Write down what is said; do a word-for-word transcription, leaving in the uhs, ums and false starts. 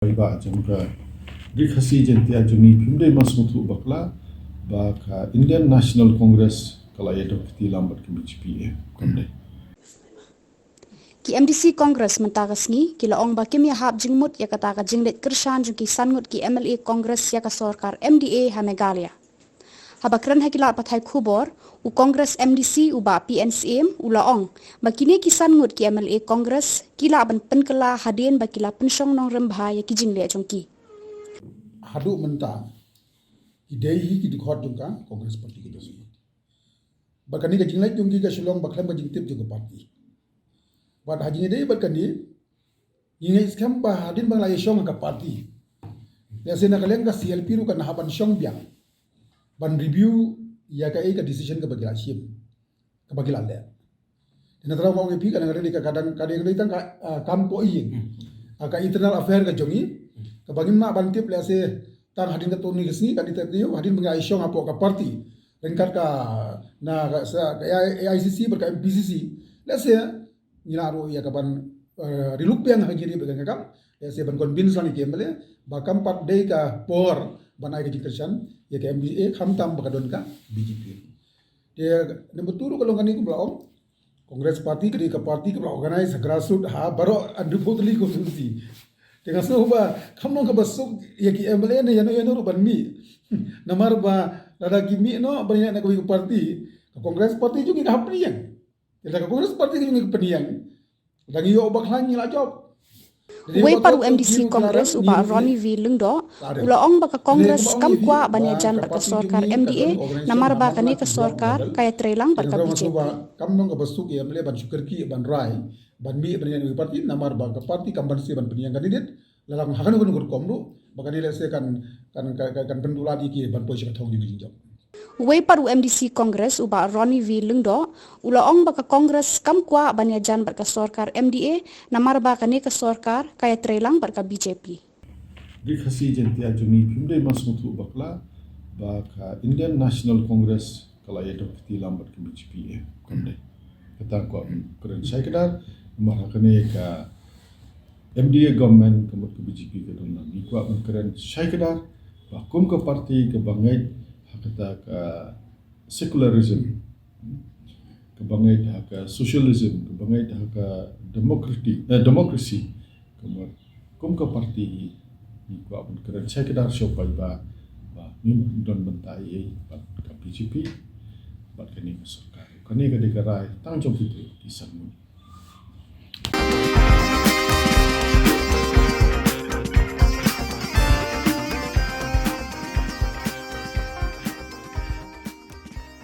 Paidbah jong ka Ri Khasi Jaiñtia jong ngi, phim dei ban sngewthuh bakla ba ka Indian National Congress ka la ïadon kti lang bad ka B J P, eh, kam dei. Ki M D C Congress mynta ka sngi ki la ong ba kim ïahap jingmut ïa kata ka jingleit kyrshan jong ki san ngut ki M L A Congress ïa ka sorkar M D A ha Meghalaya. Haba kren ha ki lad pathai khubor, u Congress M D C u Bah P N Syiem u la ong ba kine ki san ngut ki M L A Congress ki lah ban pynkylla hadien ba ki la pynshong nongrim bha ïa ki jingleh jong ki. Haduh mynta ki dei hi ki dkhot jong ka Congress Party ka jong ngi. Bad kane ka jingleit jong ki ka shu long ba khlem ka jingtip jong ka party. Bad ha jingïadei bad kane, ngi ngeit skhem ba hadien ba ngi la ïashong ha ka party, lehse na ka liang ka C L P ruh kan hap ban shong biang ban review ïa kaei ka decision kaba ki la shim, kaba ki la leh. Te na thaw ma ong ïa phi, ka dang dei, ka dang, ka dang dei tang ka, ah, kam poh ïing, ah, ka internal affair ka jong ngi, kaba ngim lah ban tip lehse tang hadien katto katne ka sngi, ka dei te hadien ba ngi la ïashong hapoh ka party ryngkat ka, na ka, sa, ka A I C C bad ka M P C C, lehse ngi lah ruh ïa ka ban, eh, riluk biang ha ka jingïadei bad ka kam, lehse ban convince lang ïa ki M L A ba kam pat dei ka por ban ai ka jingkyrshan ïa ka M D A, khamtam ba ka don ka B J P. Te number two ruh ka long kane, kum ba la ong, Congress Party ka dei ka party kaba la organize ha grassroots ha baroh hynriewphew tylli ki constituency. Te nga sngew ba kam long kaba suk ïa ki M L A ne ïano ïano ruh ban mih. Namar ba lada ki mih noh ban ïaid na kawei ka party, ka Congress Party jong ngi ka hap pynïeng. Te lada ka Congress Party ka jong ngi ka pynïeng, lada ngi ïoh ba khlaiñ ngi la jop. Uwei pat u M D C Congress u Bah Ronnie V Lyngdoh u la ong ba ka Congress kam kwah ban ïajan bad ka sorkar M D A namar ba kane ka sorkar ka ïatrei lang bad ka B J P. Kam long kaba suk ïa M L A ban shu kyrkieh ban rai ban mih ban ïaid na ka party namar ba ka party kam banse ban pynïeng candidate. La long ha kano kano ka rukom ruh ba kane lehse kan, kan, kan, kan, kan pynduh lad ïa ki ban poi sha ka thong jong ka jingjop. Uwei pat u M D C Congress u Bah Ronnie V Lyngdoh u la ong ba ka Congress kam kwah ban ïajan bad ka sorkar M D A namar ba kane ka sorkar ka ïatrei lang bad ka B J P. Ri Khasi Jaiñtia jong ngi, phim dei ban sngewthuh bakla ba ka Indian National Congress ka la ïadon kti lang bad ka B J P, eh, kam dei. Kata kwah kren shai kdar, namar ha kane ka M D A government ka mut ka B J P ka don lang. Ngi kwah ban kren shai kdar ba kum ka party kaba ngeit ha kata ka secularism, kaba ngeit ha ka socialism, kaba ngeit ha ka democracy, eh, democracy, ka mut kum ka party ngi kwah ban kren shai kdar sha u paidbah ba ngim don bynta ei ei bad ka B J P bad kane ka sorkar. Kane ka dei ka rai tang jong ki briew ki san ngut.